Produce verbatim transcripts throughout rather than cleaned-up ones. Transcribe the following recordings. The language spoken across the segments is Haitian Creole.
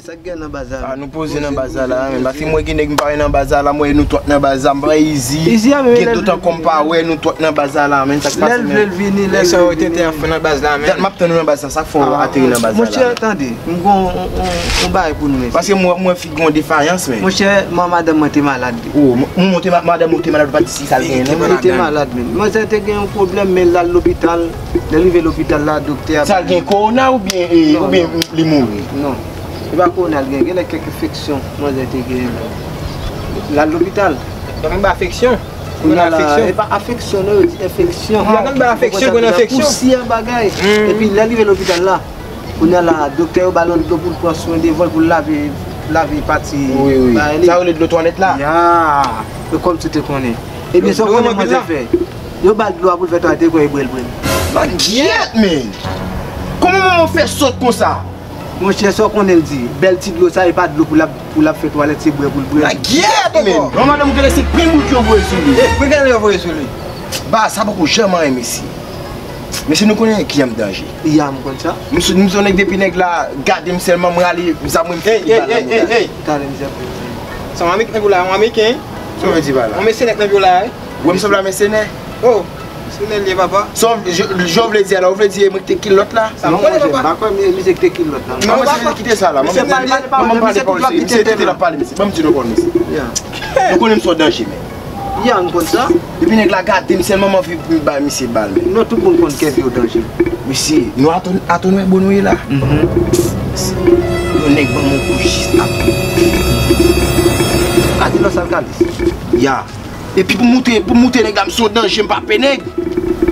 Sa k gen nan baz la? Ah, nou poze nan baz la la, men. Paske mwen gen nèg m pa wè nan baz la la, mwen nou twòp nan baz la, m pa wè Izi. Izi a, men gen lè l dotan vle kòm pa wè nou twòp nan baz la la, men. Sa k pase, men? Lè l vle l vini, lè l sa yo tenten ap fè nan baz la, men. Dat m ap tann nou nan baz la, sa k fè w ateri nan baz la la, men? Monchè, tande, m gon on, on, on bagay pou nou, men. Paske mwen, mwen fi gon defayans, men. Monchè, man madanm mwen te malad. Oh, m-, mwen te ma-, madanm mwen te malad, ou pa di si sa l genyen, non? Li te malad, men. Manzè te gen yon pwoblèm, men l al lopital. Lè l rive lopital la, doktè a... Sa l gen kowona oubyen, eh, oubyen li mouri? Non. Se pa kowona l gen, genlè kèk enfeksyon manzè te genyen. L al lopital. Yo konn ba afeksyon. Kounye a la, e pa afeksyon, non, yo di enfeksyon. Yo konn ba afeksyon, konn enfeksyon. Pousyè bagay. Epi lè l rive lopital la, kounye a la, doktè yo ba l yon dlo pou l pran swen devan l, pou l lave, lave pati bagay li. Sa yo rele dlo twalèt la? Ya. Yo kòmsi te konnen. Ebyen, sa w konnen manzè fè? Yo ba l dlo a pou l fè twalèt, e kwè e bwè l, bwè l. Manzè, men! Kòman manman w fè sòt konsa? Monchè, sa w konnen l di, bèl ti dlo sa, e pa dlo pou l ap, pou l ap fè twalèt, se bwè pou l bwè. Manzè, men! Non, madanm ou genlè se plen bout yo voye sou li. E, plen genlè yo voye sou li. Ba, sa poko janm anyen, mesye. Mesye, nou konnen ki janm danje. Ya, m konn sa. M se, m se yon nèg depi nèg la gade m sèlman, m rale zam mwen, m fè bal nan mouda. Talè mizè. Sa yon Ameriken ou la, yon Ameriken? Sa w vle di pa la? Yon mesye nèt nan vyo la, wi. Wè m sanble a mèsenè. Oh, mèsenè l ye, papa. Sa w, je, je w vle di a la, ou vle di mwen ki te kilòt la? Non, monchè, m pa kwè mi-, misye ki te kilòt la. Non, mwen se kite sa la. Mwen pa pale pa misye, misye te la pale, misye. Ban m di nou kò misye. Ya. Nou konnen m se yon danje, men. Ya, m konn sa. Depi nèg la gade m sèlman, m anvi pou m bay misye bal, men. Non, tout moun konn kèk yo danje. Mesye, nou atann, atann wè bon nou ye la. Mhm. Yon nèg ban m yon kou jis ap. Adilos Alkalis. Ya. Epi pou moute, pou moute nèg la, m se yon danje, m pa pè nèg.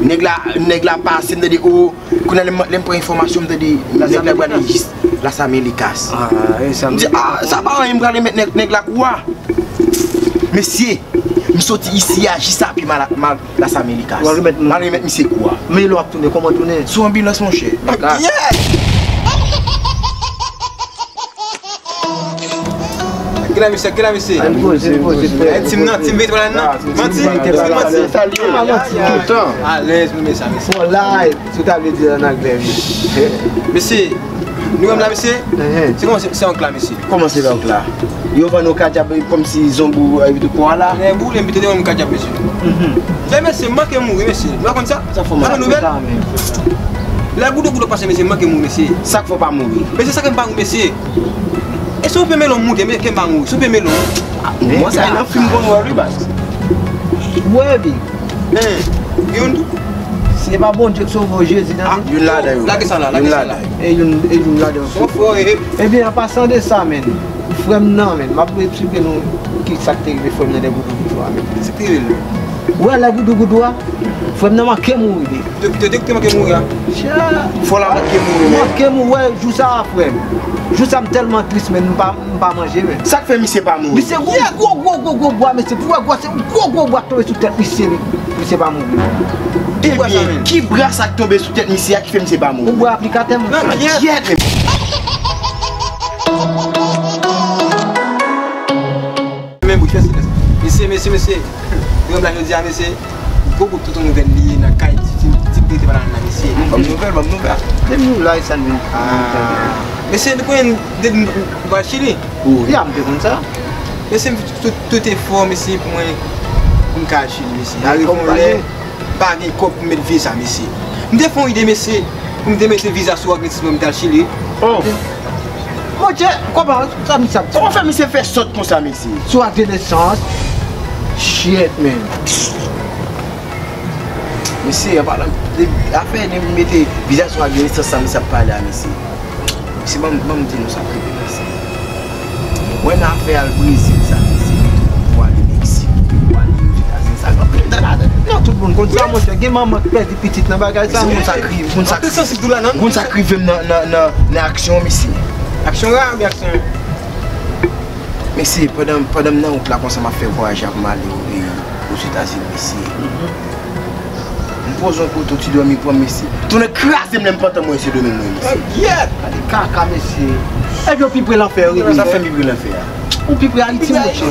Nèg la, nèg la pase, m tande, o, kounye a lè m, lè m pran enfòmasyon, m tande nèg la pral jis Las Américas. M di, a, sa pa anyen, m pral remèt nèg, nèg la kou a. Mesye, m soti isi a jis a pye m al, m al Las Américas. M al remèt misye kou a. Men lè w ap tounen, kòman w tounen? Sou anbilans, monchè. Nèg la. Kila misye, kila misye? Ann poze, ann poze, frè. E, tim nan, tim veyitwal la nan. Manti, manti. Salye. Pa manti toutan. Alèz, nou men sa, mesye. Bon, live, si w ta vle di an anglè, wi. Mesye, nou menm la, mesye? Se kòman se, se onk la, mesye? Kòman se onk la? Yo vann nou kadyab kòmsi zonbi ou, eh, de kwa la? Lè boule, m pito te vann nou kadyab, mesye. Fè mesye, m manke mouri, mesye. Nou pa konn sa? Sa fò m. Sa nouvèl? Lè goudou goudou pase, mesye, m manke mouri, mesye. Sa k fè w pa mouri? Mesye, sa k fè m pa mouri, mesye? E si w pè melon moute, men ke m pa mouri, si w pè melon. Mwen sa nan fim konn wè wi baz. Wè bi. Hein, gen youn tou? Se pa Bondye k sove w, Jezi nan. Ah, youn ladan yo. Lage sa la, lage sa la. E youn, e youn ladan yo. Ebyen, an pasan de sa, men, frè m nan, men, m ap eksplike nou ki sa k te rive frè m nan lè goudou goudou a, men. Sa k te rive l? Wè, lè goudou goudou a, frè m nan manke mouri, men. Te, te, te, te manke mouri a. Fò la manke mouri, men. Manke mouri, wè, jou sa a, frè m. Jou sa a, m tèlman tris, men, m pa, m pa manje, men. Sa k fè misye pa mouri? Misye gwo, gwo, gwo, gwo, gwo bwa, mesye. Pou wè gwo, se yon gwo, gwo bwa k tonbe sou tèt misye, li. Misye pa mouri. Ebyen, ki bra sa k tonbe sou tèt misye a ki fè misye pa mouri? Yon bwa aplikatè, monchè. Kyèt, men. Men bout, fè silans. Mesye, mesye, mesye. Yo, la, jodi a, mesye. Gwo bout tonton nouvèl li ye nan kay ti, ti, ti, ti, ti, mesye. Ban m nouvèl, ban m nouvèl. Depi nou la, e sa n vin. Ah. Mesye, nou konnen depi nou, nou pral Chili. Wi, a, m te konn sa. Mesye, m fè tout, tout efò, mesye, pou mwen, pou m ka al Chili, mesye. Arive yon lè, m pa gen kòb pou m met viza, mesye. M te fè yon ide, mesye, pou m te mete viza sou Agnes pou m t al Chili. Oh! Monchè, kòman sa misye ap di? Kòman fè misye fè sòt konsa, mesye? Sou ak de nesans. Shit, man. Mesye, an palan de afè de mete viza sou ak de nesans sa misye ap pale a, mesye. Mesye, ban m, ban m di nou sa prive, mesye. Mwen nan afè al Brezil sa, mesye. Pou ale Meksik, pou ale Ozetazini, sa gen anpil tan ladan. Non, tout moun konn sa, monchè. Gen manman k pèdi pitit nan bagay sa, monchè. Moun sa k rive, moun sa k rive m nan, nan, nan, nan aksyon, mesye. Aksyon ra oubyen aksyon? Mesye, pandan, pandan m nan wout la konsa, m ap fè vwayaj la pou m ale o, e, Ozetazini, mesye. M poze yon kote, yon ti dòmi pran m, mesye. Tounen kraze m lè m pantan mwen se dòmi mwen, mesye. Gade kaka, mesye. Epi w pi pre lanfè, wi. Sa fè m pi pre lanfè a. Ou pi pre Ayiti, monchè.